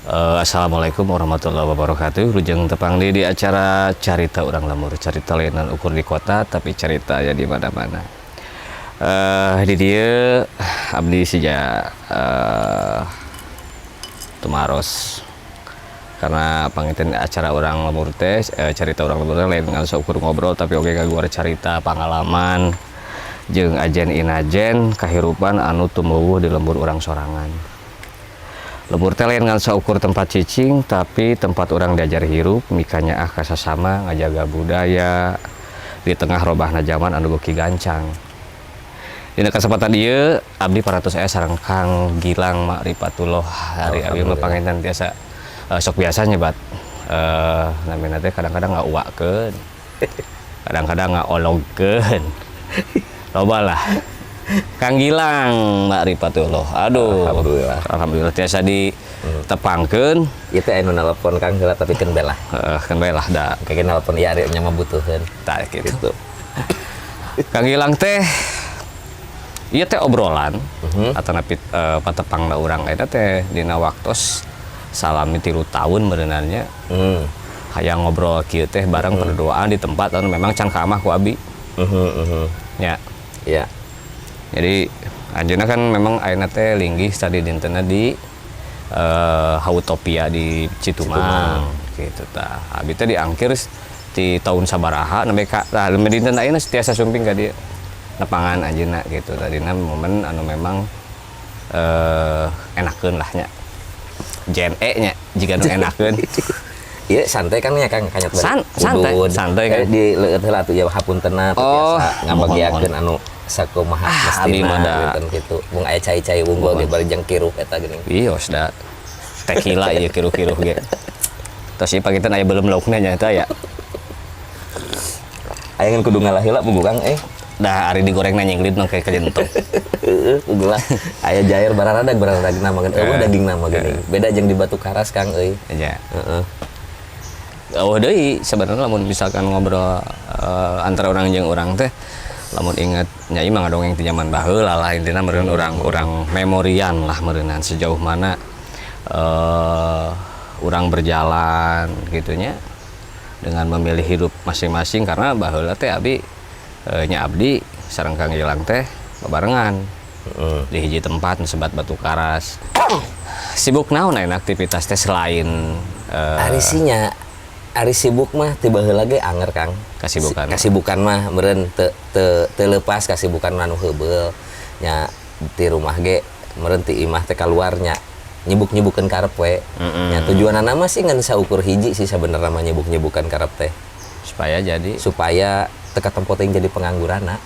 Assalamualaikum warahmatullahi wabarakatuh. Wilujeng tepang di acara Carita Urang Lembur. Carita lain anu ukur di kota, tapi carita ya di mana-mana. Di dieu abdi sejak tumaros karena panginten acara Urang Lembur teh, Carita Urang Lembur teh lain ngan ukur ngobrol, tapi oge kaguar carita pengalaman jeung ajen inajen kahirupan anu tumuwuh di lembur urang sorangan. Lembur teh lain ngan saukur tempat cicing, tapi tempat urang diajar hirup, mikanyaah ka sasama, ngajaga budaya di tengah robahna zaman anu beuki gancang. Dina kesempatan ieu abdi parantos aya sareng Kang Gilang Ma'rifatullah. Hari abdi mah panginten tiasa sok biasa nyebat namina teh, kadang-kadang ngauakeun, kadang-kadang ngaologkeun, loba lah. Kang Gilang Ma'rifatullah. Aduh. Alhamdulillah. Alhamdulillah tiasa ditepangkeun. Itu anu nelpon Kang heula, tapi keun bae lah. Heeh, keun bae lah da. Kayaknya nelpon ieu ari nya mah butuheun. Tah, gitu. Gitu. Kang Gilang teh ieu teh obrolan atau napi patepangna urang eta teh dina waktos salami 3 tahun berenangnya hayang ngobrol kieu teh bareng berduaan di tempat anu memang can kaamah ku abi nya. Jadi anjeunna kan memang ayeuna teh linggih tadi dintenna di Hautopia di Citumang gitu tah. Abi teh diangkir di tahun sabaraha nembe ka tah nembe dinten ayeuna tiasa sumping ka dieu nepangan anjeunna gitu. Tadina momen anu memang enakeun lah nya. Gen E nya jika nu enakeun. Iya, santai kan ya, Kang, kanyat. Santai, santai kan. Di leueut heula atuh ya, hapuntenna teu Oh, biasa ngabagiakeun anu sakumaha Ah, abi mestina mah da. gitu gitu. Mung aya cai-cai wungkul ge bari jeung kiruh eta geuning. Iya, da tequila ieu kiruh-kiruh ge. Terus ieu panginten aya belum laukna nya eta ya. Aya ngan kudu ngalah heula puguh, Kang, eh. Dah ari digorengna nyinglit mah kayak kajentok. Heeh, puguh lah. Aya jair bararadag bararadag nama geuning. Euweuh daging nama geuning. Beda jeung di Batu Karas, Kang, euy. Ya. Heeh. Oh deui sebenarnya lamun misalkan ngobrol antara urang jeung urang teh, lamun inget nyai mah ngadongeng ti zaman baheula lah, intina meureun urang-urang memorian lah meureunnan sejauh mana urang berjalan gitunya dengan memilih hidup masing-masing, karena baheula teh abi nya abdi sareng Kang Gilang teh bebarengan di hiji tempat sebat Batu Karas. Sibuk naon ayeuna aktivitas teh selain Ari sinya ari sibuk mah ti baheula ge anger, Kang. Kasibukan. Kasibukan mah meureun teu teu teu leupas kasibukan anu heubeul nya di rumah ge meureun ti imah teh kaluarnya nyibuk-nyibukeun karep we. Nya tujuanana mah sih ngan saukur hiji sih sabenerna mah nyibuk-nyibukan karep teh. Supaya jadi Supaya teu katempo teh jadi pengangguranna.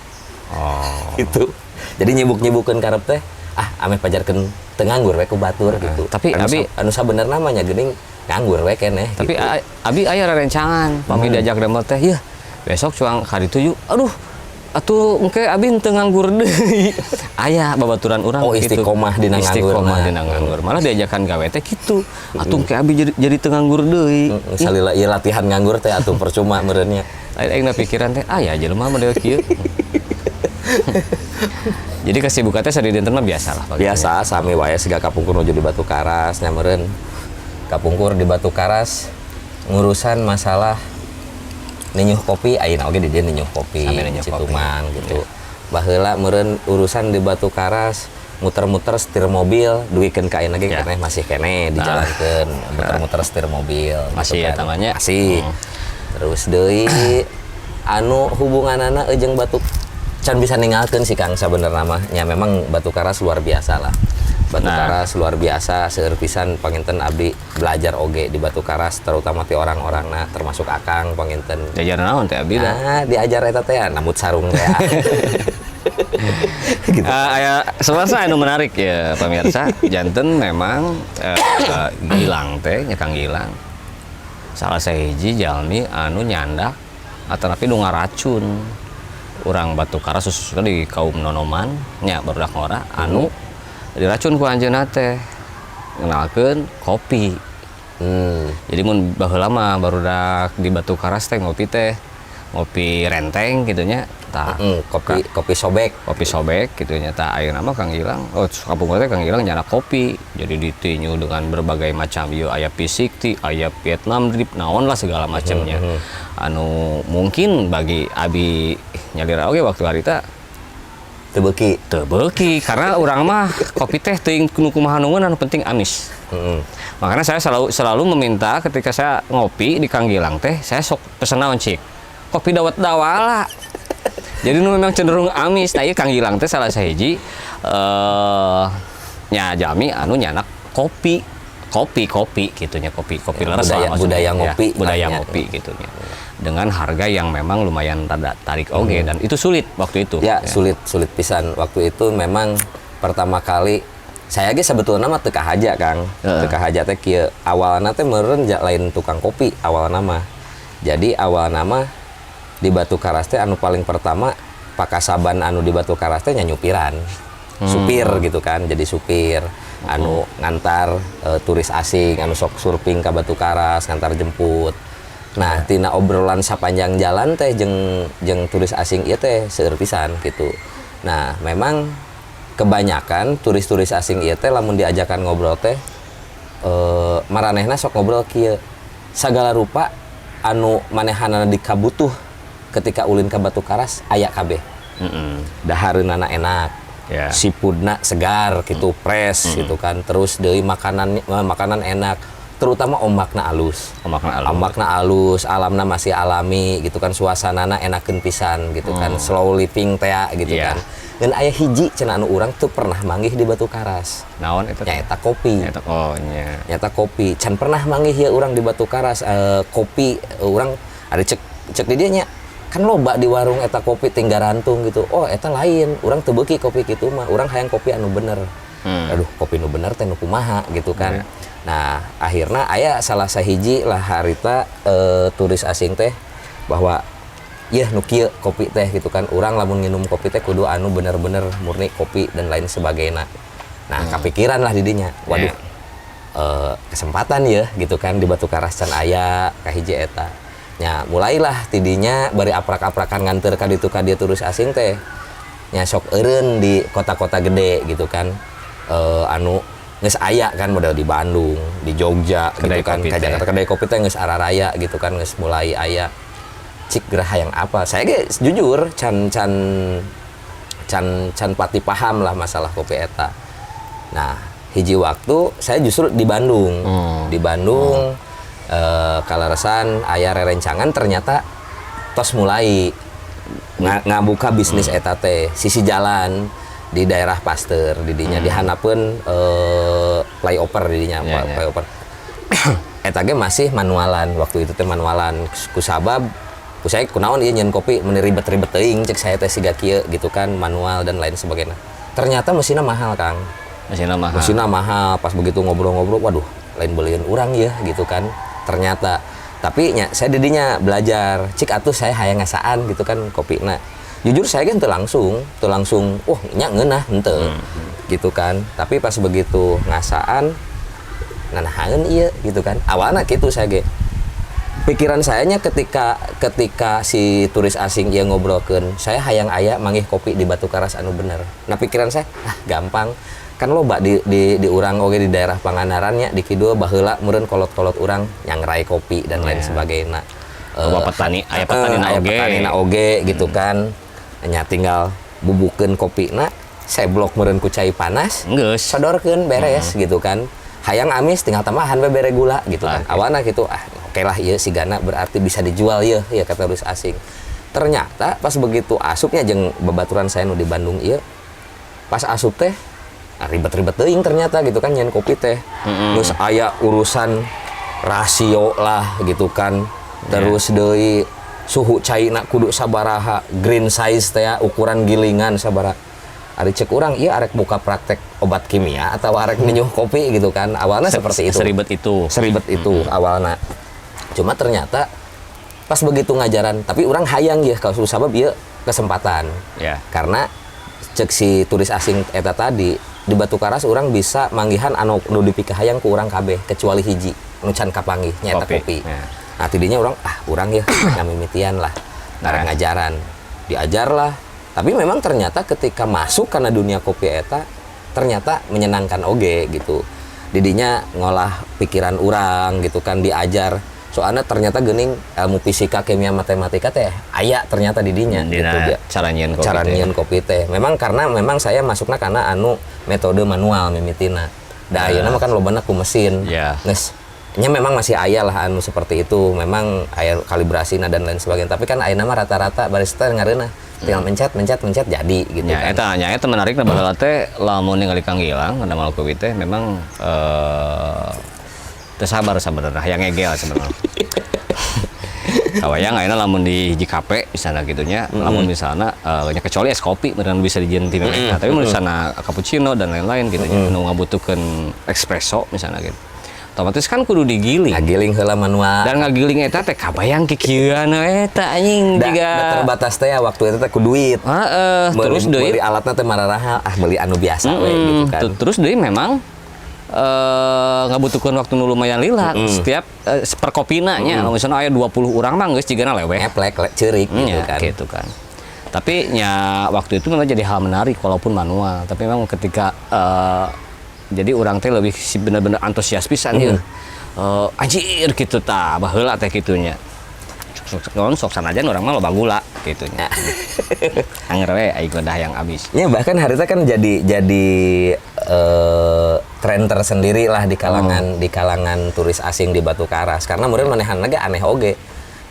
Oh. Gitu. Jadi nyibuk-nyibukeun karep teh ah ameh pajarkeun teu nganggur we ku batur gitu. Tapi anu, anu sabenerna mah nya geuning nganggur we keneh Tapi gitu. Abi aya rerencangan pami diajak damel teh, yeuh besok cuang ka ditu yuk, aduh atuh engke abi teu nganggur deui. Aya babaturan urang Oh, gitu. Istiqomah dina Istiqomah nganggurna. Dina nganggur, malah diajakan gawe teh kitu, atuh engke abi jadi teu nganggur deui. Heeh, salila ieu latihan nganggur teh atuh percuma meureunnya. Lain aing na pikiran teh aya jelema model kieu. Jadi kesibukan teh sadidinten mah biasa lah, Pak. Biasa sami wae siga kapungkur nuju di Batu Karas nya meureun. Kapungkur di Batu Karas ngurusan masalah ninyuh kopi, ayeuna oge di dieu ninyuh kopi. Sami ninyuh kopi. Citumang gitu. Baheula meureun urusan di Batu Karas muter-muter setir mobil dugikeun ka ayeuna ge keneh masih keneh dijalankeun muter-muter setir mobil Masih gitu ya kan. Tamanya? Masih. Terus deui anu hubunganana jeung Batu can bisa ninggalkeun sih, Kang, sabenerna mah nya memang Batu Karas luar biasa lah. Batu Karas luar biasa seueur pisan panginten abdi belajar oge di Batu Karas, terutama ti orang-orangna, termasuk Akang panginten. Diajar naon teh abi dah? Nah, diajar eta teh nambut sarung teh gitu. Aya sebenarnya anu menarik ya, pemirsa. Janten memang Gilang teh nya, Kang Gilang salah sahiji jalmi anu nyandak atau tapi nu ngaracun urang Batu Karas, khususnya di kaum nonoman nya, barudak ngora anu diracun ku anjeunna teh ngenalkeun kopi. Jadi mun baheula mah barudak di Batu Karas teh ngopi teh Ngopi renteng gitu nya, tah. Kopi kopi sobek. Kopi sobek gitu nya. Tah, ayeuna mah Kang Gilang, oh, kampung teh Kang Gilang nyandak kopi, jadi ditinju dengan berbagai macam ieu, aya V60, aya Vietnam drip, naon lah segala macamnya, anu mungkin bagi abi nyalira oge waktu harita Teu beuki. Teu beuki, karena urang mah kopi teh teuing nu kumaha nu anu penting amis. Makanya saya selalu selalu meminta ketika saya ngopi di Kang Gilang teh, saya sok pesen naon, cik? Kopi dawet dawala. Jadi nu memang cenderung amis. Nah, ieu Kang Gilang teh salah sahiji nya jalmi anu nyandak kopi kopi kopi gitu nya, kopi kopi leres budaya lah maksudnya. Budaya Ya, ngopi budaya lah nya. Ngopi gitu nya, dengan harga yang memang lumayan rada tarik oge, dan itu sulit waktu itu. Ya, sulit sulit pisan waktu itu. Memang pertama kali saya ge sebetulnya mah teu kahaja, Kang. Teu kahaja teh kieu, awalna teh meureun lain tukang kopi awalna mah. Jadi awalna mah di Batu Karas teh anu paling pertama pakasaban anu di Batu Karas teh nya nyupiran. Supir gitu kan, jadi supir anu ngantar turis asing anu sok surfing ka Batu Karas, ngantar jemput. Nah, tina obrolan sapanjang jalan teh jeung jeung turis asing ieu teh seueur pisan gitu. Nah, memang kebanyakan turis-turis asing ieu teh lamun diajakan ngobrol teh maranehna sok ngobrol kieu: sagala rupa anu manehanana dikabutuh ketika ulin ka Batu Karas aya kabeh. Dahareunana enak. Seafoodna segar gitu, fresh gitu kan. Terus deui makanan makanan enak, terutama ombakna alus. Ombakna alus. Ombakna alus, alamna masih alami gitu kan, suasanana enakeun pisan gitu kan. Slow living teh gitu kan. Ngan aya hiji cenah anu urang tuh pernah manggih di Batu Karas. Naon itu? Nyaeta kopi. Nyaeta, oh nya. Nyata kopi. Can pernah manggih ya urang di Batu Karas kopi urang ada cek cek di dieu nya kan loba di warung eta kopi tinggal rantung gitu. Oh, eta lain, urang teu beuki kopi gitu mah, urang hayang kopi anu bener. Aduh, kopi nu bener teh nu kumaha gitu kan. Nah, akhirnya aya salah sahiji lah harita turis asing teh bahwa ya nu kieu kopi teh gitu kan, urang lamun nginum kopi teh kudu anu bener-bener murni kopi dan lain sebagainya. Nah, kepikiran lah didinya, waduh, kesempatan ya gitu kan, di Batu Karas can aya kahiji eta nya. Mulailah tidinya bari aprak-aprakan nganter ka ditu ka dieu turis asing teh nya, sok eureun di kota-kota gede gitu kan, anu geus aya kan model di Bandung, di Jogja Kedai gitu kan, kopi ka teh. Jakarta kedai kopi teh geus araraya gitu kan, geus mulai aya. Cik geura hayang apa saya ge jujur can can can can pati paham lah masalah kopi eta. Nah, hiji waktu saya justru di Bandung. Di Bandung kaleresan aya rerencangan, ternyata tos mulai ngabuka bisnis eta teh sisi jalan di daerah Pasteur didinya, di handapeun flyover didinya. Ya. Flyover eta ge masih manualan waktu itu teh, manualan kusabab ku saya kunaon ieu nyieun kopi meni ribet-ribet teuing, cek saya teh, siga kieu gitu kan, manual dan lain sebagainya. Ternyata mesinnya mahal, Kang. Mesinnya mahal. Mesinnya mahal. Pas begitu ngobrol-ngobrol, waduh, lain beliin urang ya gitu kan ternyata. Tapi nya saya didinya belajar, cik atuh saya hayang ngasaan gitu kan kopi. Nah, jujur saya kan teu langsung wah nya ngeunah henteu gitu kan. Tapi pas begitu ngasaan, nanahaeun ieu gitu kan, awalnya gitu saya ge pikiran sayanya ketika ketika si turis asing ieu ngobrolkeun saya hayang aya manggih kopi di Batu Karas anu bener. Nah, pikiran saya, ah gampang kan, loba di urang oge di daerah Pangandarannya, di kidul baheula meureun kolot-kolot urang nyangrai kopi dan lain sebagainya. Loba petani, aya petanina aya oge. Petanina oge gitu kan nya, tinggal bubukeun kopina, seblok meureun ku cai panas, Geus. Sodorkeun, beres gitu kan. Hayang amis tinggal tambahan we bere gula gitu kan. Awalnya gitu, ah oke lah ieu sigana berarti bisa dijual ya ya kata turis asing. Ternyata pas begitu asupnya jeung babaturan saya nu di Bandung ieu, pas asup teh ah, ribet-ribet teuing ternyata gitu kan nyieun kopi teh. Terus aya urusan rasio lah gitu kan, terus deui suhu caina kudu sabaraha, grind size teh ya, ukuran gilingan sabaraha. Ari cek urang iya arek buka praktek obat kimia atau arek ninyuh kopi gitu kan, awalnya seperti itu. Seribet itu. Seribet itu awalnya. Cuma ternyata pas begitu ngajaran, tapi urang hayang ya kalau sabab ya kesempatan karena cek si turis asing eta tadi, di Batu Karas urang bisa manggihan anu nu dipikahayang ku urang kabeh kecuali hiji nu can kapanggih, nyaeta Kopi. kopi. Ya. Nah, tidinya urang, ah urang ya ngamimitian lah. Nah. Ngajaran, diajar lah. Tapi memang ternyata ketika masuk karena dunia kopi eta ternyata menyenangkan oge gitu. Didinya ngolah pikiran urang gitu kan, diajar. Soalnya ternyata gening ilmu fisika, kimia, matematika teh aya ternyata didinya gitu Dina dia. Cara nyieun kopi Cara teh. nyieun kopi teh. Memang karena memang saya masuknya karena anu metode manual mimitina. Da ayeuna mah kan lobana ku mesin. Geus nya memang masih aya lah anu seperti itu. Memang aya kalibrasina dan lain sebagainya. Tapi kan ayeuna mah rata-rata barista ngareunah tinggal mencet, mencet, mencet, jadi gitu Ya, kan. Eta nya eta menarik nah, baheula teh lamun ningali Kang Gilang kana kopi teh memang teu sabar sebenarnya, yang ngegel sebenarnya. Kawayang ayeuna lamun di hiji kafe misalnya gitunya, lamun misalnya nya kecuali es kopi beneran bisa dijieun ti mereka. Tapi mun misalnya cappuccino dan lain-lain gitu nya, nu ngabutuhkeun espresso misalnya gitu. Otomatis kan kudu digiling. Ngagiling heula manual. Dan ngagiling eta teh kabayang kikieuan eta anjing Da, da terbatas teh ya waktu itu teh ku duit. Heeh, terus deui beli alatnya teh mararahal, ah beli anu biasa we gitu kan. Terus deui memang ngabutuhkeun waktu nu lumayan lila setiap per kopina nya. Lamun misalnya aya 20 urang mah geus jigana leweh. Ngeplek, ceurik gitu Ya, kan. Gitu kan. Tapi nya waktu itu memang jadi hal menarik walaupun manual, tapi memang ketika jadi urang teh lebih si bener-bener antusias pisan ya. Anjir gitu tah, baheula teh kitunya. Sok sok sok, sok sanajan urang mah loba gula gitu nya. Anger we aing udah yang abis. Ya bahkan harita kan jadi tren tersendiri lah di kalangan turis asing di Batu Karas karena meureun manehanna ge aneh oge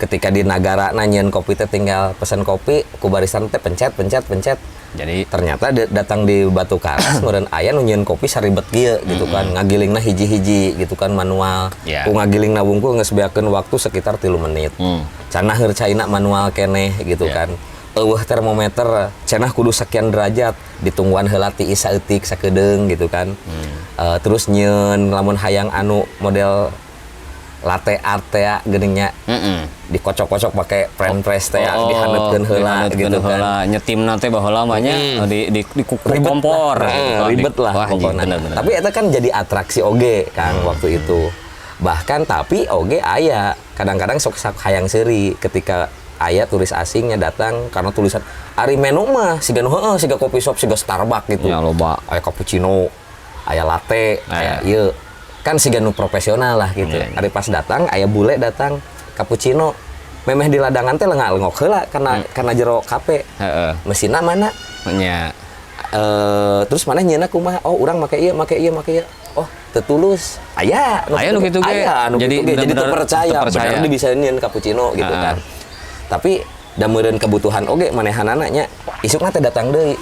ketika di nagara nyieun kopi teh tinggal pesan kopi ku barisan teh pencet, pencet, pencet. Jadi ternyata datang di Batu Karas meureun aya nu nyieun kopi saribet kieu gitu kan, ngagilingna hiji-hiji gitu kan, manual. Ku ngagilingna wungkul geus beakeun waktu sekitar 3 menit. Cenah heur caina manual keneh gitu kan, euweuh termometer, cenah kudu sekian derajat, ditungguan heula tiis saeutik sakedeung gitu kan. Terus nyieun lamun hayang anu model latte art teh geuning nya, dikocok-kocok pakai French press teh, dihaneutkeun heula dihaneutkeun gitu kan. Heula. Nyetimna teh baheula mah nya di kuku Ribet kompor lah, gitu kan. Ribet lah Wah, anjing, pokoknya. bener, bener. Tapi itu kan jadi atraksi oge kan waktu itu. Bahkan tapi oge aya kadang-kadang sok sok hayang seuri ketika aya turis asingnya datang karena tulisan ari menu mah siga nu heueuh, siga coffee shop, siga Starbucks gitu. Ya, loba. Aya cappuccino, aya latte, aya ieu. Kan siga nu profesional lah gitu. Iya. Ari pas datang aya bule datang cappuccino, memeh di ladangan teh lengak-lengok heula karena jero kafe. Mesinna mana? Nya. Terus mana nyieunna kumaha? Oh, urang make ieu, make ieu, make ieu. Oh, teu tulus. Aya Aya nu kitu ge. Aya nu Jadi kitu ge. Jadi teu bener-bener percaya. teu percaya. Bener bisa nyieun cappuccino gitu kan. Tapi da meureun kebutuhan oge manehanana nya isukna teh datang deui.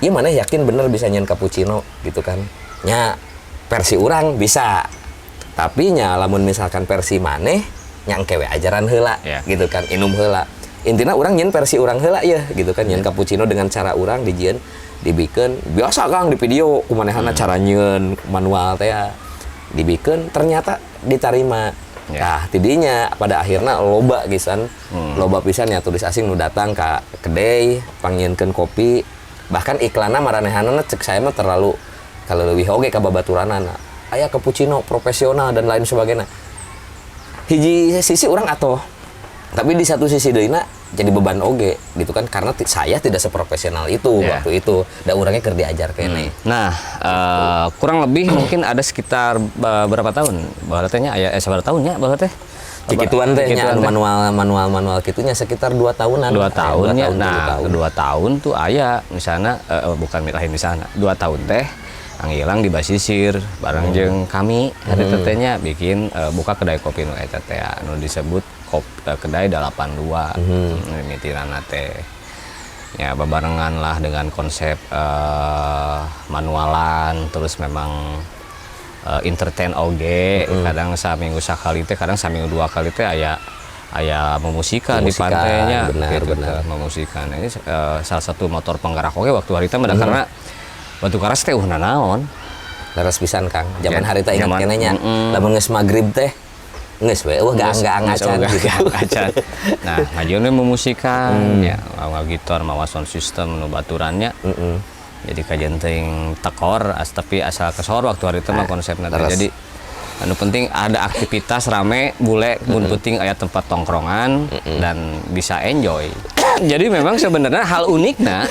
Ieu maneh yakin bener bisa nyieun cappuccino gitu kan. Nya versi urang bisa. Tapi nya lamun misalkan versi maneh nya engke we ajaran heula gitu kan, inum heula. Intina urang nyieun versi urang heula ya gitu kan, nyieun cappuccino dengan cara urang dijieun, dibikeun biasa Kang di video kumanehana cara nyieun manual teh ya. Dibikeun ternyata diterima. Nah, tidinya pada akhirnya loba pisan, loba pisan ya turis asing nu datang ka kedai pangnyieunkeun kopi. Bahkan iklanna maranehanana cek saya mah terlalu kalau leuwih oge ka babaturanana. Aya cappuccino profesional dan lain sebagainya. Hiji sisi urang atau tapi di satu sisi deuna jadi beban oge gitu kan karena saya tidak seprofesional itu waktu itu da urangnya keur diajar keneh. Nah, kurang lebih mungkin ada sekitar berapa tahun? Baheula teh nya aya sabaraha tahun nya baheula teh? Kikituan teh nya Kikituan anu teh. Manual manual manual kitunya sekitar 2 tahunan. 2 Aya tahun 2 ya. tahun, tilu Nah, tahun. 2 tahun tuh aya misalnya bukan lain misalnya 2 tahun teh Kang Gilang di Basisir bareng jeung kami hari teh nya bikin buka kedai kopi nu eta teh nu disebut kedai 82 mimitirana teh ya bebarengan lah dengan konsep manualan, terus memang entertain oge, kadang saminggu sakali teh, kadang saminggu dua kali teh aya aya memusikan di Memusikan, pantainya benar, gitu benar. Teh, memusikan ini salah satu motor penggerak oge waktu harita mah karena Batu Karas teh euweuh nanaon. Leres pisan Kang. Zaman harita ingat keneh nya. Lamun geus magrib teh geus we euweuh gaang-gaang acan gitu. Acan. Nah, ngajeun we memusikan ya, mawa gitar, mawa sound system nu baturannya. Jadi kajen teuing tekor as, tapi asal kesor waktu hari itu mah konsepna teh. Leres. Jadi Anu penting ada aktivitas rame bule, mun penting aya tempat tongkrongan dan bisa enjoy. Jadi memang sebenarnya hal uniknya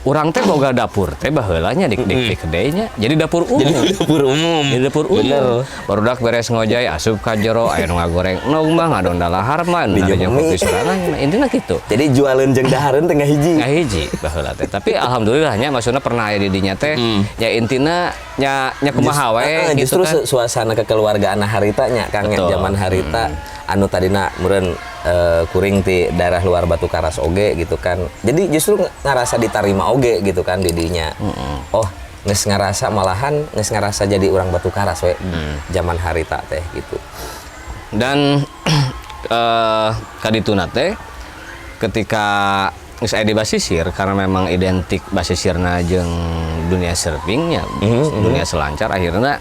urang teh boga dapur teh baheula nya di kedainya. Jadi dapur umum. Jadi dapur umum. Di dapur umum. Bener. Barudak beres ngojay asup ka jero, aya nu ngagoreng endog mah, ngadon dalahar mah, nu Di kopi sorangan. Nah, intinya gitu. Jadi jualan jeung dahareun teh ngahiji. Ngahiji baheula teh. Tapi alhamdulillahnya maksudnya pernah aya di dinya teh ya, intina nya nya kumaha we gitu justru kan. Suasana kekeluargaan harita nya, Kang, nya, zaman harita anu tadina meureun kuring ti daerah luar Batu Karas oge gitu kan. Jadi justru ngerasa ditarima oge gitu kan di dinya. Oh, geus ngerasa, malahan geus ngerasa jadi orang Batu Karas we zaman harita teh gitu. Dan kadituna teh ketika geus aya di basisir, karena memang identik basisirna jeung dunia surfingnya, dunia selancar, akhirnya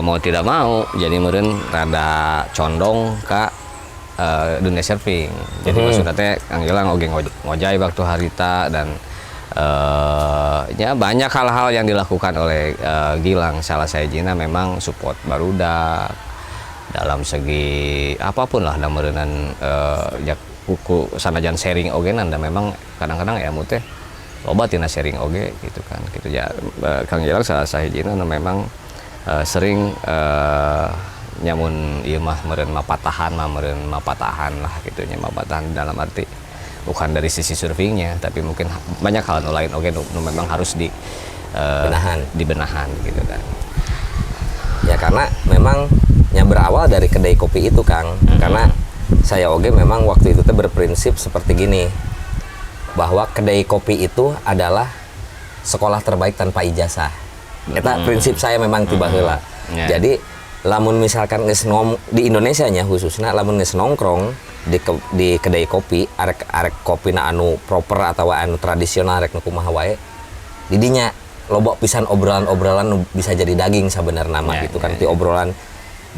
mau tidak mau jadi meureun rada condong ka dunia surfing. Jadi maksudnya teh Kang Gilang oge ngojay waktu harita dan ya banyak hal-hal yang dilakukan oleh Gilang, salah sahijina memang support barudak dalam segi apapun lah, dan meureunan ya kuku sanajan sharing oge, dan memang kadang-kadang ya teh loba tina sharing oge gitu kan, gitu ya. Kang Gilang salah sahijina nu memang sering nyamun ieu mah meureun mapatahan mah, meureun mapatahan lah gitu nya, mapatahan dalam arti bukan dari sisi surfingnya, tapi mungkin banyak hal nu lain oge nu memang harus di Benahan. Dibenahan gitu kan. Ya, karena memang yang berawal dari kedai kopi itu, Kang. Karena saya oge memang waktu itu teh berprinsip seperti gini, bahwa kedai kopi itu adalah sekolah terbaik tanpa ijazah. Eta prinsip saya memang tiba heula. Jadi lamun misalkan geus di Indonesia nya khususnya, lamun geus nongkrong di kedai kopi, arek arek kopi na anu proper atau anu tradisional, arek nu kumaha wae, didinya loba pisan obrolan-obrolan nu bisa jadi daging sebenarnya mah gitu kan, ti obrolan.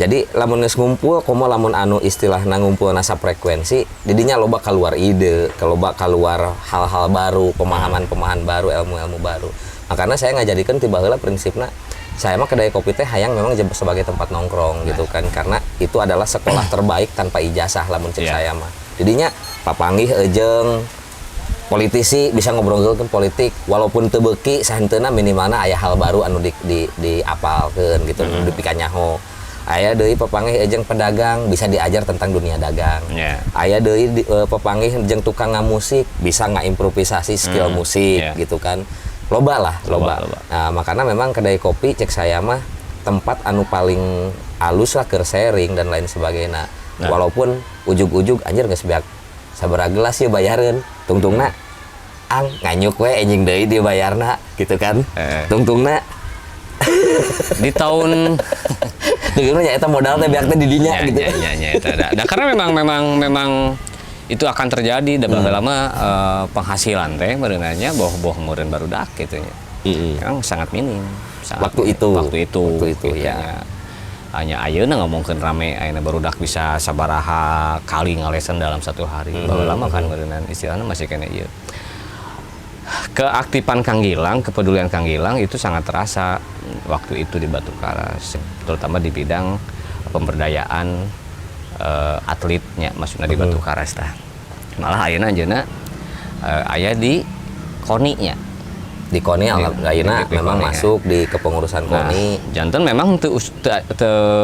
Jadi lamun geus ngumpul, komo lamun anu istilahna ngumpul nasa frekuensi, didinya loba keluar ide, loba keluar hal-hal baru, pemahaman-pemahaman baru, ilmu-ilmu baru. Makanya saya ngajadikeun tiba heula prinsipna saya mah kedai kopi teh hayang memang sebagai tempat nongkrong gitu kan, karena itu adalah sekolah terbaik tanpa ijazah lamun cek saya mah. Jadinya papanggih jeung politisi bisa ngobrolkeun politik walaupun teu beuki sahenteuna, minimalna aya hal baru anu di apalkeun gitu, mm dipikanyaho. Aya deui papanggih jeung pedagang, bisa diajar tentang dunia dagang. Aya deui papanggih jeung tukang ngamusik, bisa ngaimprovisasi skill musik gitu kan. Loba lah, loba. Loba, loba. Nah, makanya memang kedai kopi cek saya mah tempat anu paling alus lah keur sharing dan lain sebagainya. Nah. Walaupun ujug-ujug anjir geus beak sabaraha gelas ya bayareun, tungtungna ang nganyuk we enjing deui dia bayarna gitu kan. Tungtungna Di tahun tungtungna nya eta modal teh beak teh di dinya gitu. Ya, eta. Da, karena memang memang memang itu akan terjadi da baheula mah penghasilan teh meureunanya boh-boh meureun barudak gitu nya. Memang sangat minim. Sangat Waktu minim. itu. Waktu itu. Waktu itu, gitu ya. nya. Hanya ayeuna ngomongkeun rame, ayeuna barudak bisa sabaraha kali ngalesen dalam satu hari. Baheula mah kan meureunan istilahnya masih kene ieu. Keaktifan Kang Gilang, kepedulian Kang Gilang itu sangat terasa waktu itu di Batu Karas, terutama di bidang pemberdayaan atletnya, maksudnya di Batu Karas tah. Malah ayeuna anjeunna aya di KONI nya. Di KONI alhamdulillah di memang KONI, ya. Masuk di kepengurusan Nah, KONI. Janten memang teu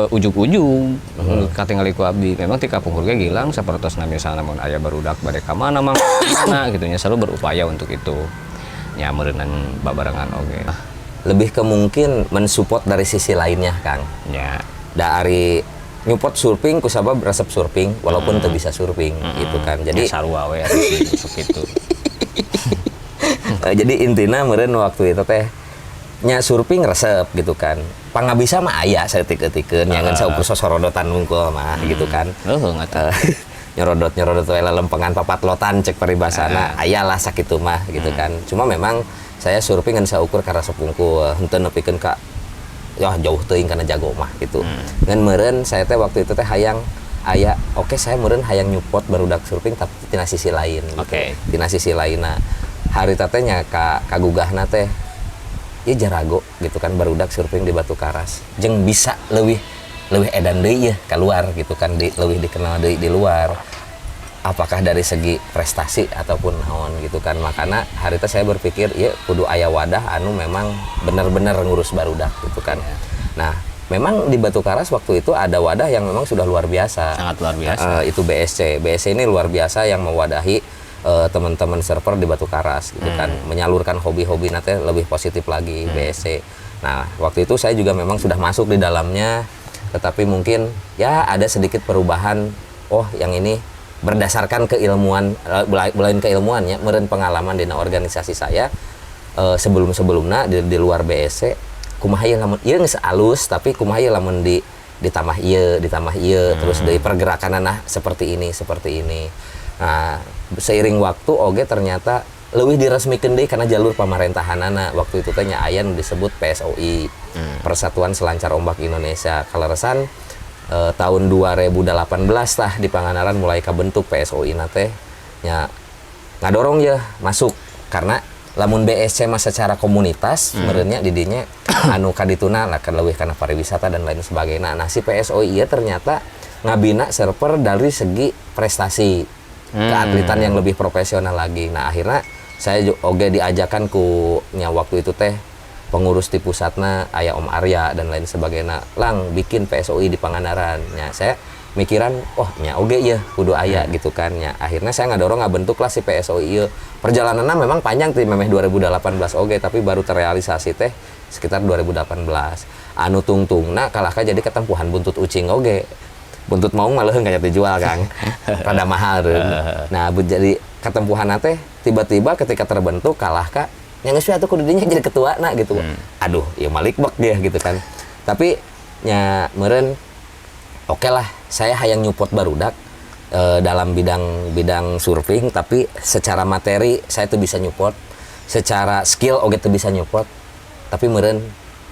ujug-ujug katingali ku abdi. Memang ti kapungkur ge Gilang sapertosna misalna mun aya barudak bade ka mana mang mana gitu nya, selalu berupaya untuk itu. Nya meureunan babarengan oge. Lebih ke mungkin mensupport dari sisi lainnya, Kang. Dari nyupport surfing kusabab resep surfing walaupun teu bisa surfing gitu kan. Jadi Ya, sarua we atuh sih masuk itu. Jadi intinya meureun waktu itu teh nya surfing resep gitu kan. Pangabisa mah aya saeutik-eutikeun nya, ngan saukur sosorodotan wungkul mah gitu kan. Heuh, nggak Nyorodot nyorodot we lempengan papat lotan cek paribasana, aya lah sakitu mah gitu kan. Cuma memang saya surfing ngan saukur karesep wungkul, henteu nepikeun ka ya jauh teuing kana jago mah gitu. Ngan meureun saya teh waktu itu teh hayang aya, oke, saya meureun hayang nyupport barudak surfing tapi tina sisi lain gitu. Tina sisi lainna. Harita teh nya ka kagugahna teh ya jarago gitu kan barudak surfing di Batu Karas. Jeung bisa leuwih Lebih edan deui ya keluar gitu kan, lebih dikenal deui di luar, apakah dari segi prestasi ataupun naon gitu kan. Makanya harita saya berpikir ya kudu aya wadah anu memang benar-benar ngurus barudak gitu kan. Nah, memang di Batu Karas waktu itu ada wadah yang memang sudah luar biasa. Sangat luar biasa. Itu BSC. BSC ini luar biasa yang mewadahi teman-teman surfer di Batu Karas gitu kan, menyalurkan hobi-hobi nanti lebih positif lagi BSC. Nah, waktu itu saya juga memang sudah masuk di dalamnya, tetapi mungkin ya ada sedikit perubahan. Oh, yang ini berdasarkan keilmuan, lain keilmuan ya, meren pengalaman di organisasi saya sebelum-sebelumnya di luar BSC, kumaha ieu lamun ieu geus alus, tapi kumaha ieu lamun ditambah ieu, ditambah ieu, terus dari pergerakan nah seperti ini, seperti ini. Nah, seiring waktu oge ternyata lebih diresmikan deui karena jalur pamarintahanana. Waktu itu teh nya aya nu disebut PSOI, Persatuan Selancar Ombak Indonesia. Kaleresan tahun 2018 tah di Pangandaran mulai kabentuk PSOI na teh nya, ngadorong ya masuk karena lamun BSC mah secara komunitas meureun nya didinya anu kadituna lah kan leuwih kana pariwisata dan lain sebagainya. Nah, si PSOI ieu ternyata ngabina surfer dari segi prestasi keatletan yang lebih profesional lagi. Nah, akhirnya saya oge diajakan ku nya waktu itu teh pengurus di pusatna aya Om Arya dan lain sebagainya, lang bikin PSOI di Pangandaran. Nya saya mikiran, oh nya oge ya kudu aya gitu kan nya. Akhirnya saya ngadorong, ngabentuk lah si PSOI ieu. Perjalanannya memang panjang ti memeh 2018 oge, tapi baru terrealisasi teh sekitar 2018. Anu tungtungna kalahka jadi ketempuhan buntut ucing oge. Buntut maung mah leuheung kayak dijual, Kang, rada mahal reun. Nah, jadi ketempuhan teh tiba-tiba ketika terbentuk kalahka yang geus atuh kudu dinya jadi ketua nah gitu. Aduh, ya malik bek dia gitu kan. Tapi nya meureun oke lah, saya hayang nyupport barudak dalam bidang bidang surfing, tapi secara materi saya tuh bisa nyupport, secara skill oge tuh bisa nyupport, tapi meureun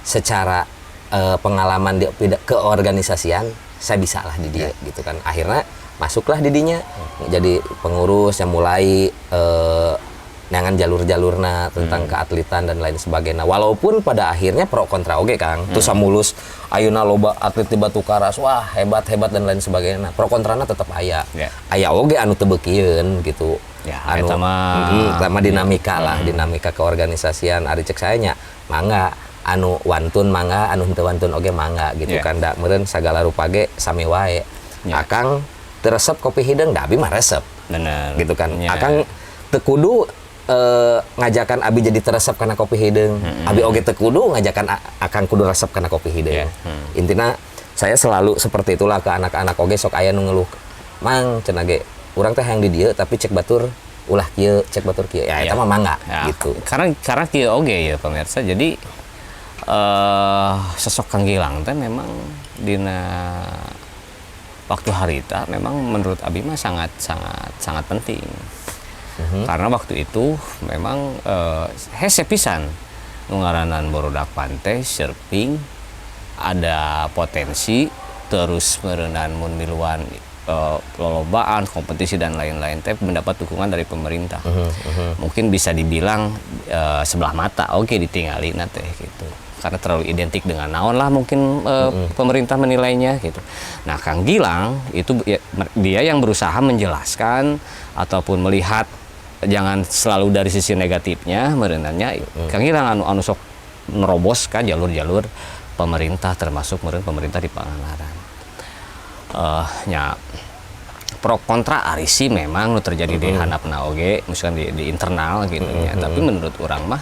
secara pengalaman di keorganisasian saya bisa lah di dia gitu kan. Akhirnya masuklah di dinya jadi pengurus yang mulai neangan jalur-jalurna tentang keatletan dan lain sebagainya, walaupun pada akhirnya pro kontra oge, Kang. Terus samulus ayeuna loba atlet di Batu Karas, wah hebat hebat dan lain sebagainya, pro kontrana tetap aya. Aya oge anu teu beukieun gitu. Ya, anu eta mah eta mah dinamika lah, dinamika keorganisasian. Ari cek saya nya mangga anu wantun mangga, anu henteu wantun oge mangga gitu kan, da meureun sagala rupa ge sami wae. Akang teu resep kopi hideung, da abi mah resep gitu kan. Akang teu kudu ngajakan abi jadi teresep karena kopi hideung, abi oge teu kudu ngajakan akang kudu resep karena kopi hideung. Intinya saya selalu seperti itulah ke anak-anak oge. Sok aya nu ngeluh, "Mang," cenah ge, "urang teh hayang di dieu, tapi cek batur ulah kieu, cek batur kieu." Ya eta mah mangga gitu. Karena kieu oge ya, pemirsa. Jadi sosok Kang Gilang teh memang dina waktu harita memang menurut abi mah sangat sangat sangat penting. Karena waktu itu memang hese pisan ngaranan barudak pantai surfing ada potensi, terus meureunan mun miluan lolobaan kompetisi dan lain-lain teh mendapat dukungan dari pemerintah. Mungkin bisa dibilang sebelah mata oke ditinggali teh gitu. Karena terlalu identik dengan naon lah mungkin pemerintah menilainya gitu. Nah, Kang Gilang itu ya, dia yang berusaha menjelaskan ataupun melihat jangan selalu dari sisi negatifnya meureunannya. Kang Gilang anu anu sok nerobos kan jalur-jalur pemerintah, termasuk meureun pemerintah di Pangandaran. Nya pro kontra ari sih memang nu terjadi di handapna oge, misalkan di internal gitu ya. Tapi menurut urang mah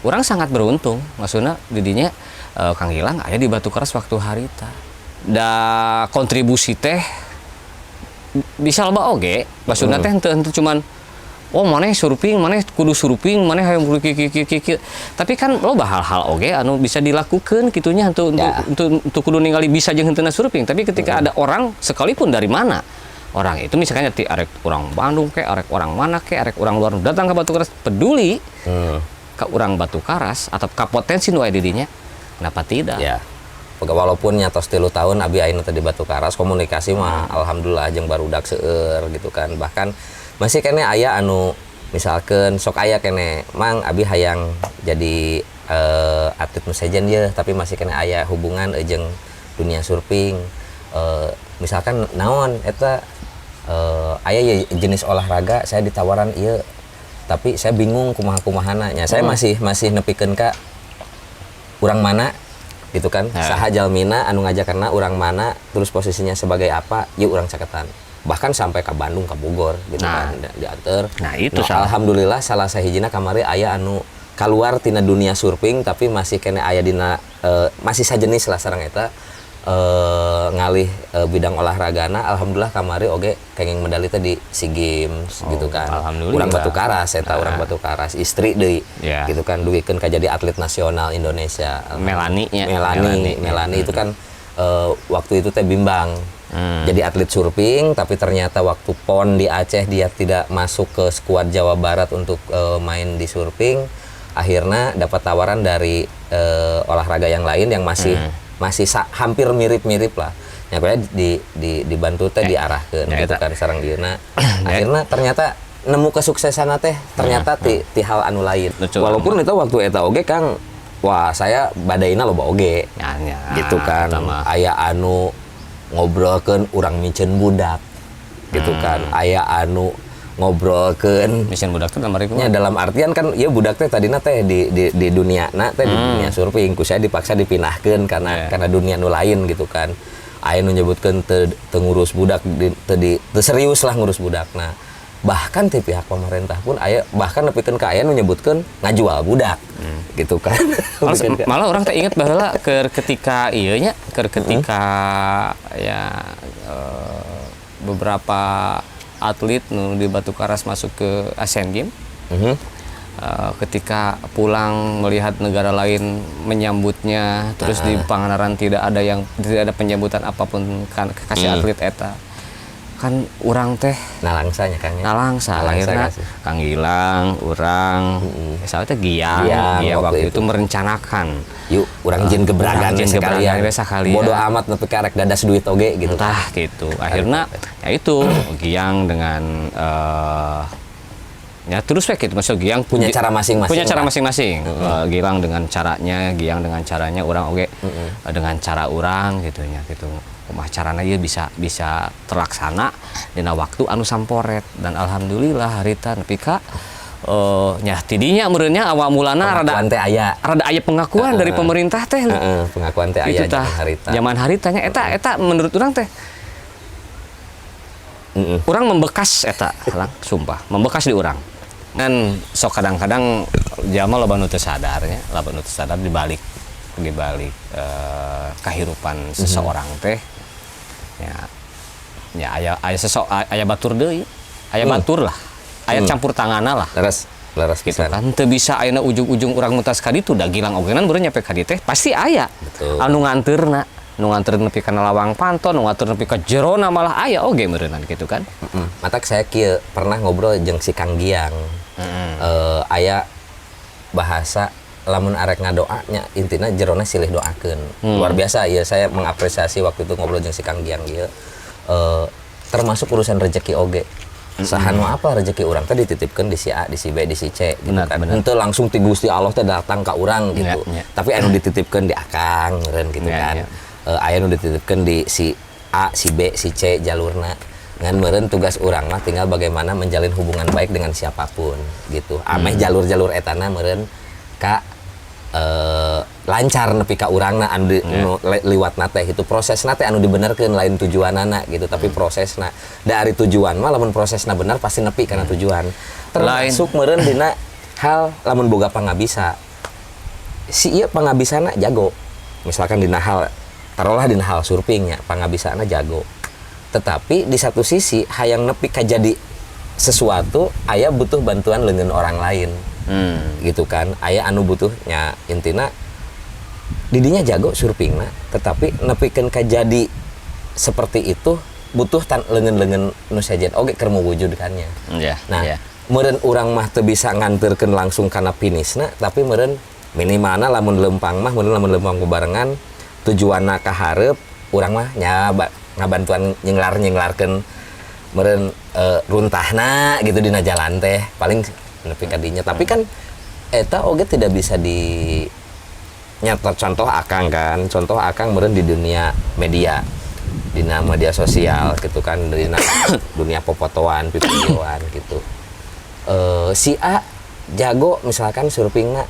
urang sangat beruntung, maksudnya didinya Kang Gilang aya di Batu Karas waktu harita, da kontribusi teh bisa loba oge. Maksudnya teh henteu cuman, oh maneh surfing, maneh kudu surfing, maneh hayang kudu kieu kieu kieu kieu. Tapi kan loba hal-hal oge anu bisa dilakukan gitunya untuk kudu ningali bisa jeung henteu surfing. Tapi ketika ada orang sekalipun dari mana orang itu, misalnya ti arek orang Bandung ke, arek orang mana ke, arek orang luar datang ke Batu Karas peduli ke orang Batu Karas atau ke potensi nu aya di dinya, kenapa tidak? Ya. Walaupun nya tos 3 tahun abi ayeuna teh di Batu Karas, komunikasi mah alhamdulillah jeung barudak seueur gitu kan. Bahkan masih keneh aya anu misalkan sok aya keneh, "Mang, abi hayang jadi atlet nu sejen ye," tapi masih keneh aya hubungan jeung Dunia surfing. Misalkan naon eta, aya ya jenis olahraga saya ditawaran ieu, tapi saya bingung kumaha kumahana nya. Saya masih masih nepikeun ka urang mana gitu kan, saha jalmina anu ngajakarna, urang mana, terus posisinya sebagai apa, yuk urang caketan, bahkan sampai ke Bandung, ke Bogor gitu kan, diantar. Nah, itu Nah, salah. Alhamdulillah salah sahijina kamari aya anu keluar tina dunia surfing, tapi masih keneh aya dina masih sajenis lah sareng eta, ngalih bidang olahragana. Alhamdulillah kamari oge kenging medali teh di SEA Games gitu kan. Alhamdulillah. Urang Batu Karas eta, urang Batu Karas, istri deui gitu kan, dugikeun ka jadi atlet nasional Indonesia. Melani nya. Melani. Melani. Melani itu kan waktu itu teh bimbang jadi atlet surfing, tapi ternyata waktu PON di Aceh dia tidak masuk ke skuad Jawa Barat untuk main di surfing. Akhirnya dapat tawaran dari olahraga yang lain yang masih masih hampir mirip-mirip lah ya, pokoknya di dibantu teh, diarahkeun gitu eta. kan sareng dieuna. Akhirnya ternyata nemu kesuksesan teh ternyata ti hal anu lain, walaupun itu waktu eta oge, Kang, wah, saya badaina loba oge Ya, gitu kan. Eta mah. Aya anu ngobrolkeun urang miceun budak gitu kan, aya anu ngobrolkeun Miceun budak tuh dalam arti nya dalam artian kan ya budak teh tadina teh di dunia na teh di dunia surfing, ku saya dipaksa dipindahkeun karena karena dunia nu lain gitu kan. Aya nu nyebutkeun teu ngurus budak, teu serius lah ngurus budak. Nah, bahkan ti pihak pemerintah pun aya, bahkan nepikeun ka aya nu nyebutkeun ngajual budak gitu kan. Malah, Nepikeun malah urang teh inget bahwa ke ketika iya nya ke ketika ya beberapa atlet nu di Batu Karas masuk ke Asian Games, ketika pulang melihat negara lain menyambutnya, terus di Pangandaran tidak ada yang tidak ada penyambutan apapun kan kasih atlet eta kan, urang teh Nalangsa nya, Kang, ya. Nalangsa. Nalangsa Akhirnya kasih. Kang Gilang, urang, misalnya teh Giang, Giang, Giang waktu waktu itu itu. Merencanakan Yuk urang jieun gebragan urang jieun sekalian. Gebragan we sakalian. Bodoh amat nepi ka rek dadas duit oge gitu. Entah gitu. Akhirnya ya itu Giang dengan ya terus we gitu, maksud Giang Punya cara masing-masing punya cara lah. Masing-masing. Gilang dengan caranya, Giang dengan caranya, urang oge dengan cara urang gitu nya gitu. Kumaha carana ieu bisa bisa terlaksana dina waktu anu samporet, dan alhamdulillah harita nepi ka nya tidinya meureunnya awal mulana rada Pengakuan teh aya. Rada aya pengakuan dari pemerintah teh. Heeh, pengakuan teh aya Gitu tah. zaman harita. Zaman haritanya eta eta menurut urang teh urang membekas eta lang, sumpah membekas di urang. Dan sok kadang-kadang jalma loba nu teu sadar nya, loba nu teu sadar di balik kehidupan seseorang teh ya ya aya aya sesok aya batur deui, aya batur lah, aya campur tanganna lah. Leres, leres Gitu pisan. Kan teu bisa ayeuna ujung-ujung urang mutas ka ditu, da Gilang ogenan baru nyampe ka ditu teh pasti aya anu nganterna, nu nganter nepi kana lawang panto, nu nganter nepi ka jerona malah aya oge meureunnan gitu kan. Matak saya kieu pernah ngobrol jeung si Kang Giang. Aya bahasa lamun arek ngadoa nya intina jerona silih doakeun. Luar biasa ya, saya mengapresiasi waktu itu ngobrol jeung si Kang Giang ieu. Termasuk urusan rezeki oge. Saha nu apa rezeki urang teh dititipkeun di si A, di si B, di si C gitu kan. Henteu langsung ti Gusti Allah teh datang ka urang gitu. Ya, ya. Tapi anu dititipkeun di akang meureun gitu kan. Aya nu dititipkeun di si A, si B, si C jalurna. Ngan meureun tugas urang mah tinggal bagaimana menjalin hubungan baik dengan siapapun gitu. Ameh jalur-jalur etana meureun ka lancar nepi ka urangna anu nu liwatna teh itu prosesna teh anu dibenerkeun, lain tujuanana gitu, tapi prosesna. Dari tujuan mah lamun prosesna bener pasti nepi kana tujuan. Termasuk meureun dina hal lamun boga pangabisa, si ieu pangabisana jago, misalkan dina hal, taruhlah dina hal surfingnya pangabisana jago, tetapi di satu sisi hayang nepi ka jadi sesuatu aya butuh bantuan dengan orang lain gitu kan. Aya anu butuhnya, intina didinya jago surfingna, tetapi nepikeun ka jadi seperti itu butuh tan leungeun-leungeun nu sejen oge keur mewujudkannya. Nah, meureun urang mah teu bisa nganterkeun langsung kana finishna, tapi meureun minimalna lamun lempang mah, meureun lamun lempang bebarengan tujuanna ka hareup, urang mah nya ngabantuan nyenglar-nyenglarkeun meureun runtahna gitu dina jalan teh, paling nepi ka dinya. Tapi kan eta oge tidak bisa di Nyata contoh Akang kan, contoh Akang meureun di dunia media, di media sosial gitu kan, di dunia popotoan, videoan gitu. Si A jago misalkan surfingna,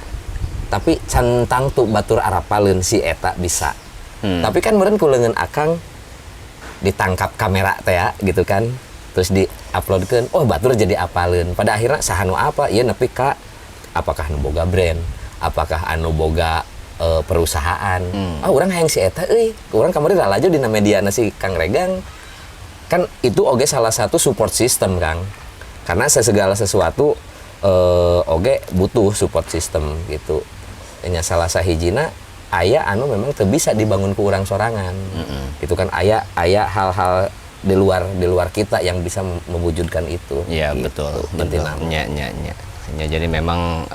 tapi can tangtu batur arapaleun si eta bisa. Tapi kan meureun ku leungeun Akang ditangkap kamera teh ya, gitu kan, terus diuploadkeun, oh batur jadi apaleun. Pada akhirnya saha nu apa ieu nepi ka apakah nu boga brand, apakah anu boga perusahaan, ah urang hayang si eta euy, urang kamari lalajo dina media si Kang Regang kan. Itu oge salah satu support system, Kang, karena segala sesuatu oge butuh support system gitu nya. Salah sahijina aya anu memang teu bisa dibangun ku urang sorangan itu kan, aya aya hal-hal di luar kita yang bisa mewujudkan itu. Iya, gitu, betul, betul. Intina mah. Nya, nya, nya. Ya, jadi memang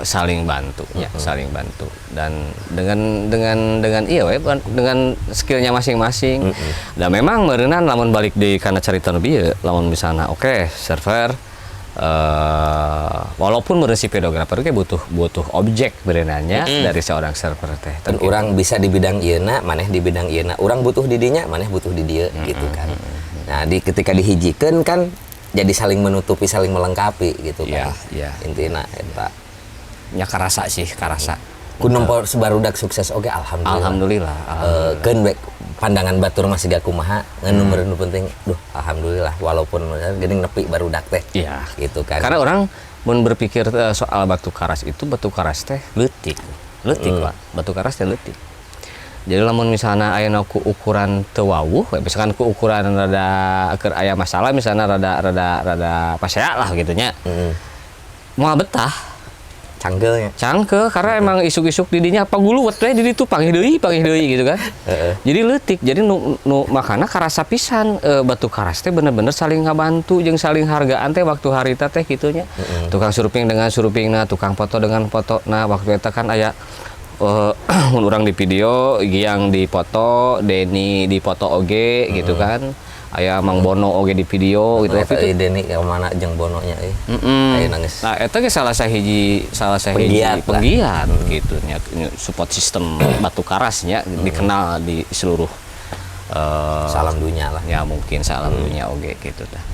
saling bantu, ya, saling bantu. Dan dengan iya we, dengan skillnya masing-masing. Dan memang meureunan lamun balik di kana carita nu bieu, lamun misalnya oke, surfer walaupun meureun si videografer ge butuh butuh objek berenanya dari seorang surfer teh. Dan urang bisa di bidang ieu, maneh di bidang ieu, urang butuh di dinya, maneh butuh di dieu gitu kan. Nah, di ketika dihijikeun kan jadi saling menutupi, saling melengkapi gitu kan. Iya. Intina eta. Nya karasa sih, karasa. Ku nempo barudak sukses oke, alhamdulillah. Alhamdulillah. Eh, keun we pandangan batur masih gak kumaha, ngan nu meureun nu penting duh alhamdulillah walaupun geuning nepi barudak teh. Gitu kan. Karena orang mun berpikir soal Batu Karas itu, Batu Karas teh leutik. Leutik, Pak. Batu Karas teh leutik. Jadi lamun misalnya aya ku ukuran teu wawuh, misalkan ku ukuran rada keur aya masalah, misalnya rada rada rada pasea lah gitu nya. Moal betah. Cangkeulnya. Cangkeul karena emang isuk-isuk didinya paguluwet we di ditu panggih deui gitu kan. Jadi leutik. Jadi nu nu makana karasa pisan Batu Karas teh bener-bener saling ngabantu jeung saling hargaan teh waktu harita teh kitu nya. Tukang surfing dengan surfingna, tukang foto dengan foto. Nah, waktu eta kan aya mun urang di video, Giang di foto, Denny di foto oge gitu kan. Aya Mang Bono oge di video gitu. Eta Waktu itu euy Denny ka mana jeung Bononya euy. Aya nangis. Nah, eta ge salah sahiji Penggiat lah. Penggiat gitu nya, support system Batu Karas nya dikenal di seluruh Salam dunia lah. Ya mungkin salam dunia oge gitu tah.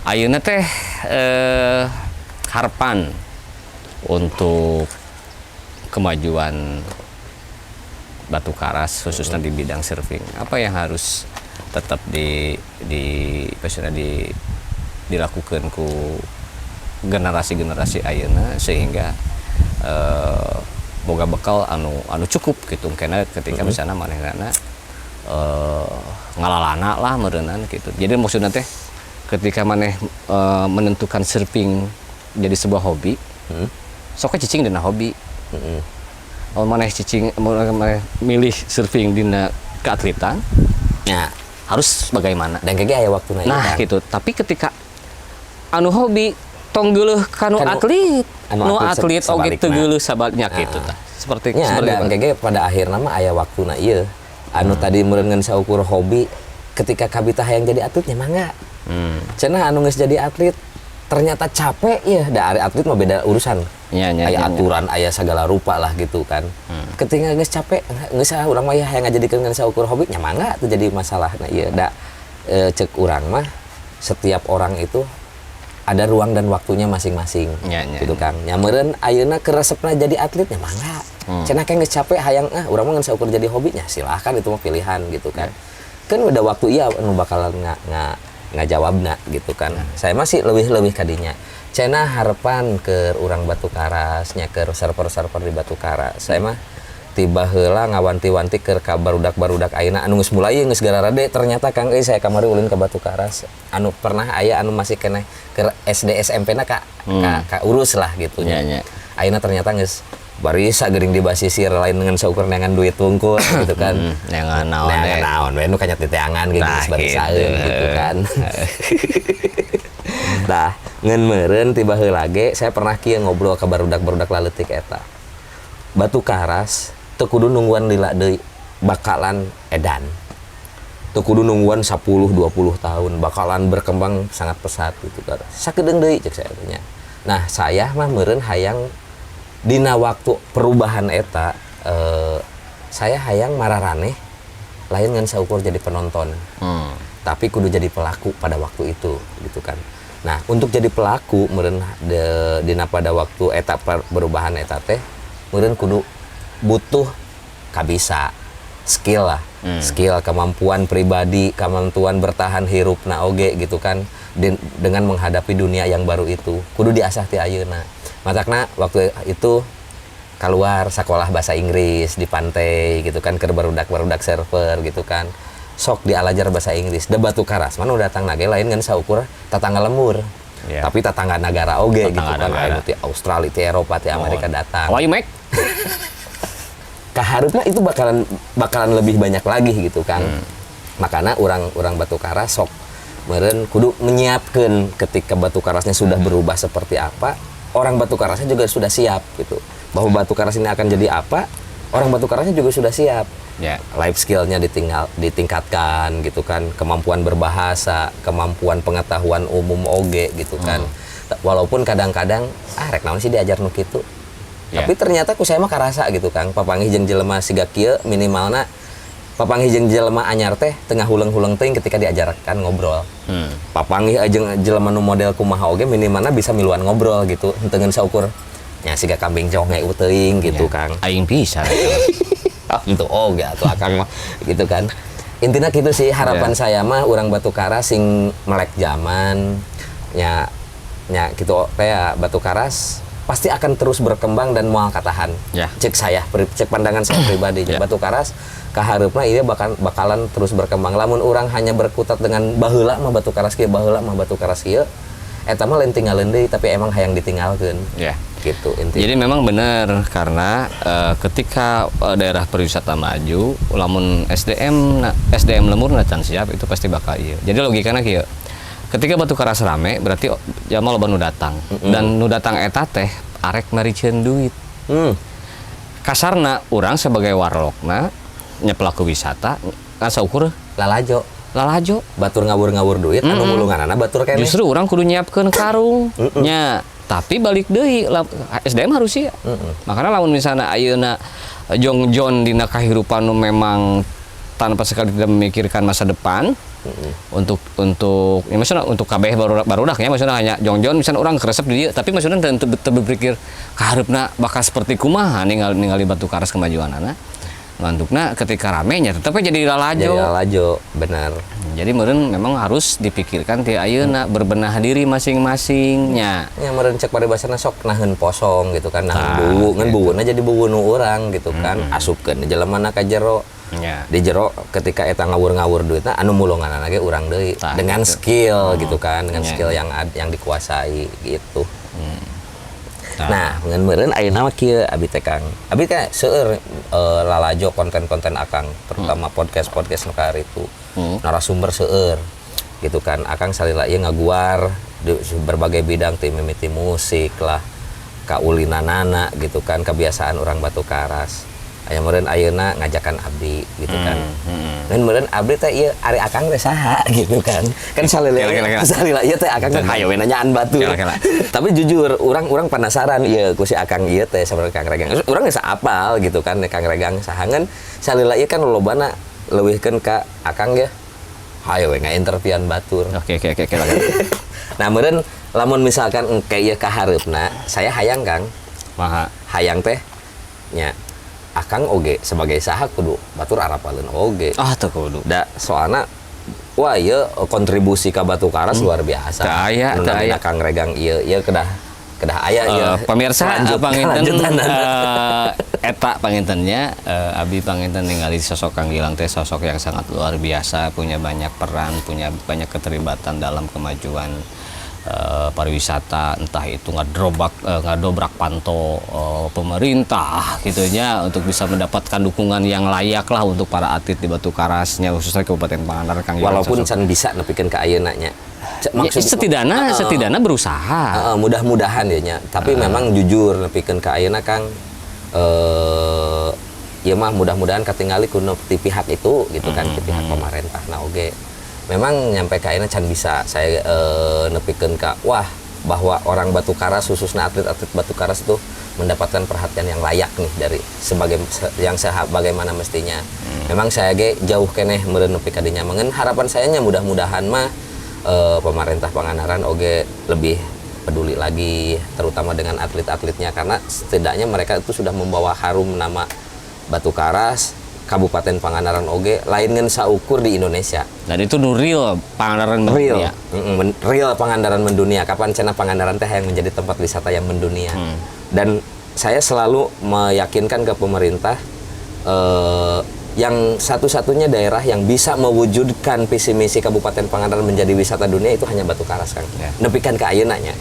Ayeuna teh harapan untuk kemajuan Batu Karas khususnya di bidang surfing, apa yang harus tetap di maksudnya di dilakukan ku generasi-generasi ayeuna sehingga boga bekal anu anu cukup gitu karena ketika misalnya manehna ngalalana lah meureunan gitu. Jadi maksudnya teh ketika maneh menentukan surfing jadi sebuah hobi, sok cicing dina hobi. Oh, maneh cicing maneh milih surfing dina keatletan harus bagaimana? Dan kayaknya aya waktuna ieu Nah, kan. Gitu. Tapi ketika anu hobi tong geuleuh kanu Kanu- atlet, anu nu atlet atlet oge teu sebalikna. Geuleuh sabaliknya gitu tah. Seperti Nya, seperti dan apa? kayaknya pada akhirnya mah aya waktuna ieu. Anu tadi meureun ngan saukur hobi ketika kabita hayang jadi atletnya mangga. Cenah anu geus jadi atlet ternyata capek ya, da ari atlet mah beda urusan. Nya, Aya nya. aturan, aya segala rupa lah gitu kan. Ketika geus capek, geus ah urang mah ya hayang ngajadikeun ngan saukur hobi nya mangga tuh jadi masalah. Nah ieu da cek urang mah setiap orang itu ada ruang dan waktunya masing-masing Nya, gitu kan. Nya meureun ayeuna keresepna jadi atlet nya mangga. Cenah kayak geus capek hayang ah urang mah ngan saukur jadi hobinya silahkan, itu mah pilihan gitu kan. Kan udah waktu iya anu bakalan nga ngajawabna gitu kan. Saya masih lebih lebih kadinya. Cenah harapan ke urang Batu Karas nya, ke surfer-surfer di Batu Karas. Saya mah tiba heula ngawanti-wanti ke ka barudak-barudak ayeuna anu geus mulai geus gararade ternyata, Kang euy. Saya kamari ulin ke Batu Karas anu pernah aya anu masih keneh ke SD SMP na ka urus lah gitu nya. Nya. Ayeuna ternyata geus barisa geuring di basisir lain dengan saukur neangan duit wungkul gitu kan. Neangan naon neangan we. Naon we nu kanyat diteangan gitu Nah, geus barisaeun gitu. Gitu kan. Nah, ngeun meureun tiba heula ge saya pernah kieu ngobrol ka barudak-barudak laleutik eta. Batu Karas teu kudu nungguan lila deui bakalan edan. Teu kudu nungguan 10 20 tahun bakalan berkembang sangat pesat gitu kan. Sakedeung deui cek saya teh nya. Nah, saya mah meureun hayang dina waktu perubahan eta Saya hayang mararaneh lain ngan saukur jadi penonton, tapi kudu jadi pelaku pada waktu itu gitu kan. Nah, untuk jadi pelaku meureun dina pada waktu eta perubahan eta teh meureun kudu butuh kabisa skill lah, skill, kemampuan pribadi, kemampuan bertahan hirup na oge gitu kan. Dengan menghadapi dunia yang baru itu kudu diasah ti ayeuna. Matakna waktu itu keluar sekolah bahasa Inggris di pantai gitu kan, ke barudak-barudak server gitu kan, sok dialajar bahasa Inggris. Da Batu Karas mana datang nage lain kan saukur tetangga lembur, tapi tetangga negara oge gitu Tetangga kan. negara. Anu ti Australia, ti Eropa, ti Amerika datang. How are you, mate? Kaharupna itu bakalan bakalan lebih banyak lagi gitu kan. Makanya orang-orang Batu Karas sok meren kudu menyiapkan ketika Batu Karasnya sudah berubah seperti apa, orang Batu Karasnya juga sudah siap gitu, bahwa Batu Karas ini akan jadi apa, orang Batu Karasnya juga sudah siap. Life skillnya ditingkatkan gitu kan, kemampuan berbahasa, kemampuan pengetahuan umum oge gitu kan. Walaupun kadang-kadang, ah, rek naon sih diajar nu kitu. Tapi ternyata ku saya mah karasa gitu, Kang, papanggih jeung jelema siga kieu, minimalna papanggih jeung jelema anyar teh tengah huleng-huleng teuing ketika diajarkan ngobrol. Papanggih jeung jelema nu model kumaha oge minimalna bisa miluan ngobrol gitu, henteu ngan saukur nya siga kambing conge teuing gitu, Kang. Aing bisa. Ah, gitu oge atuh Akang mah gitu kan. Intinya gitu sih harapan saya mah, urang Batu Karas sing melek zaman nya nya gitu teh ya, Batu Karas pasti akan terus berkembang dan moal katahan. Cek saya, cek pandangan saya pribadi, Batu Karas kahareupna ieu bakalan terus berkembang. Lamun urang hanya berkutat dengan baheula mah Batu Karas kieu, baheula mah Batu Karas kieu, eta mah lain tinggalin deui, tapi emang hayang ditinggalkeun. Gitu intinya. Jadi memang benar karena ketika daerah pariwisata maju, lamun SDM SDM lembur can siap itu pasti bakal iya. Jadi logikanya kieu. Ketika Batu Karas rame berarti jalma loba nu datang. Dan nu datang eta teh arek mariceun duit. Kasarna urang sebagai warlokna nya, pelaku wisata, ngan ukur lalajo. Lalajo. Batur ngawur-ngawur duit, anu mulunganana batur keneh. Justru urang kudu nyiapkeun karung nya, tapi balik deui SDM harus sih. Makanya lamun misalnya ayeuna jongjon dina kahirupan nu memang tanpa sekali tidak memikirkan masa depan untuk ya maksudnya untuk kabeh baru barudak ya, maksudnya hanya jongjon, misalnya orang keresep di dieu, tapi maksudnya teu berpikir kahareupna bakal seperti kumaha, ningali Batu Karas kemajuanana ngantukna ketika ramenya tetep jadi lalajo. Jadi lalajo, benar. Jadi meureun memang harus dipikirkan ti ayeuna, berbenah diri masing-masingnya. Ya meureun cek paribasana sok naheun posong gitu kan, naheun buwu, ngan buwuna jadi buwu nu urang gitu kan, asupkeun jelemana ka jero. Di jero ketika eta ngawur-ngawur duitna, anu mulunganana ge urang deui dengan skill gitu kan, dengan skill yang dikuasai gitu. Nah, ngan meureun ayeuna mah kieu abi teh, Kang. Abi teh seueur lalajo konten-konten Akang, terutama podcast-podcast nu itu. Narasumber seueur gitu kan. Akang salila ieu ngaguar di berbagai bidang, ti mimiti musik lah, kaulinanana gitu kan, kebiasaan orang Batu Karas. Aya meureun ayeuna ngajakan abdi gitu kan. Dan meureun abdi teh ieu ari Akang teh saha gitu kan. Kan salila Kela, kela, kela. Salila ieu teh Akang kan hayo we nanyaan batur. Kela, kela. Tapi jujur urang-urang penasaran ieu ku si Akang ieu teh sabenerna Kang Regang. Urang geus apal gitu kan Kang Regang saha, ngan salila ieu kan lobana leuwihkeun ka Akang ya. Hayo we ngainterviewan batur. Oke. Nah, meureun lamun misalkan engke ieu kahareupna, saya hayang, Kang. Maha. Hayang teh nya Akang oge sebagai saha kudu batur arapaleun oge. Ah, teu kudu. Da soalna wah ieu kontribusi ka Batu Karas luar biasa. Teu aya, Anu teu namina aya. Kang Regang ieu ieu kedah kedah aya ieu. Pemirsa, panginten kelanjutanana. Eta pangintennya abi panginten ningali sosok Kang Gilang teh sosok yang sangat luar biasa, punya banyak peran, punya banyak keterlibatan dalam kemajuan pariwisata, entah itu ngadobrak panto pemerintah gitu nya untuk bisa mendapatkan dukungan yang layak lah untuk para atlet di Batu Karasnya, khususnya Kabupaten Pangandaran. Kang Gilang Walaupun sosok can bisa nepikeun ka ayeuna nya. Ya, setidaknya setidaknya berusaha. Heeh, mudah-mudahan ya nya. Tapi memang jujur nepikeun ka ayeuna, Kang, ieu mah mudah-mudahan katingali ku nu ti pihak itu gitu kan, ti pihak pemerintah. Nah, oge. Memang nyampe ka ayeuna can bisa saya nepikeun ka wah bahwa orang Batu Karas khususnya atlet-atlet Batu Karas itu mendapatkan perhatian yang layak nih dari sebagai yang bagaimana mestinya. Memang saya ge jauh keneh meureun nepi ka dinya. Mengen harapan saya nya mudah-mudahan mah pemerintah Pangandaran oge lebih peduli lagi, terutama dengan atlet-atletnya, karena setidaknya mereka itu sudah membawa harum nama Batu Karas, Kabupaten Pangandaran oge lain ngan saukur di Indonesia. Dan itu nu real Pangandaran Real mendunia. Real Pangandaran mendunia. Kapan cenah Pangandaran teh yang menjadi tempat wisata yang mendunia. Dan saya selalu meyakinkan ke pemerintah, yang satu-satunya daerah yang bisa mewujudkan visi misi Kabupaten Pangandaran menjadi wisata dunia itu hanya Batu Karas, Kang. Nepikan ke ayeuna nya.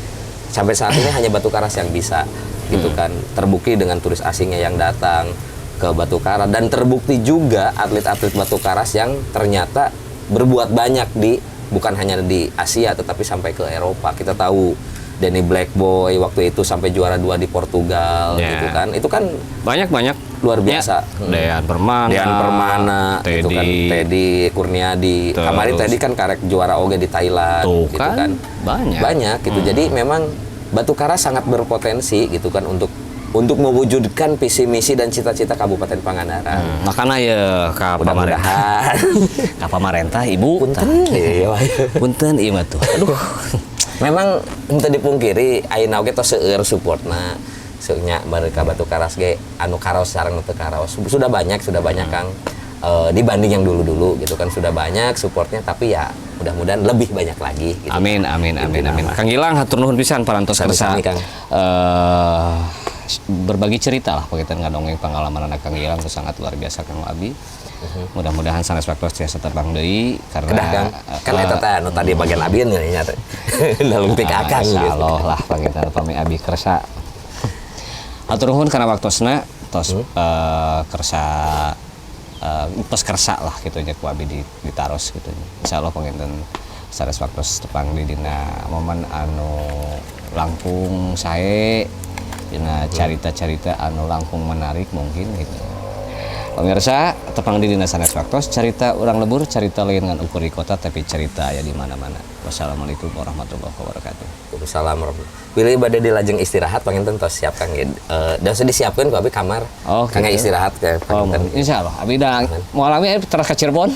Sampai saat ini hanya Batu Karas yang bisa gitu kan. Terbukti dengan turis asingnya yang datang ke Batu Karas dan terbukti juga atlet-atlet Batu Karas yang ternyata berbuat banyak di bukan hanya di Asia tetapi sampai ke Eropa. Kita tahu Danny Blackboy waktu itu sampai juara 2 di Portugal gitu kan. Itu kan Banyak banyak luar biasa. Ya. Dean Permana, Dean Permana, gitu kan, Teddy. Teddy Kurniadi. Terus. Kemarin Teddy kan karek juara oge di Thailand Tuh gitu kan, kan. banyak. Banyak gitu. Jadi memang Batu Karas sangat berpotensi gitu kan untuk mewujudkan visi misi dan cita-cita Kabupaten Pangandaran. Makanya ya ka pamarentah. Mudah-mudahan. Ka pamarentah, Ibu. Punten. Iya. Punten ieu mah tuh. Aduh. Memang henteu dipungkiri ayeuna oge tos seueur supportna. Seunya mereka Batu Karas ge anu karaos sareng nu teu karaos. Sudah banyak, Kang. Dibanding yang dulu-dulu gitu kan sudah banyak supportnya, tapi ya mudah-mudahan lebih banyak lagi gitu. Amin amin amin Intina amin. mah. Kang Gilang, hatur nuhun pisan parantos kersa. Sami-sami, Kang. Berbagi cerita lah berkaitan ngadongeng pengalaman anak Kang Gilang itu sangat luar biasa, Kang Abi. Mudah-mudahan sanes waktu tiasa terbang deui karena Kedah, Kang. Kan eta teh anu tadi bagian abi nya teh. Nalungtik akang gitu. Insyaallah lah panginten pami abi kersa. Hatur nuhun kana waktosna tos kersa, tos kersa lah gitu nya ku abi di ditaros gitu nya. Insyaallah panginten sanes waktu tepang di dina momen anu langkung sae, dina carita-carita anu langkung menarik mungkin gitu. Pemirsa, tepang di dina sanes waktos carita urang lembur, carita lain ngan ukur di kota tapi carita aya di mana-mana. Wassalamualaikum warahmatullahi wabarakatuh. Waalaikumsalam warahmatullahi. Bilih bade dilajeng istirahat panginten tos siap, Kang. Dan sudah disiapkeun ku abi kamar. Oh, Kang gitu. istirahat ke Oh, panginten. insya Allah. Abi dah mau alami terus ke Cirebon.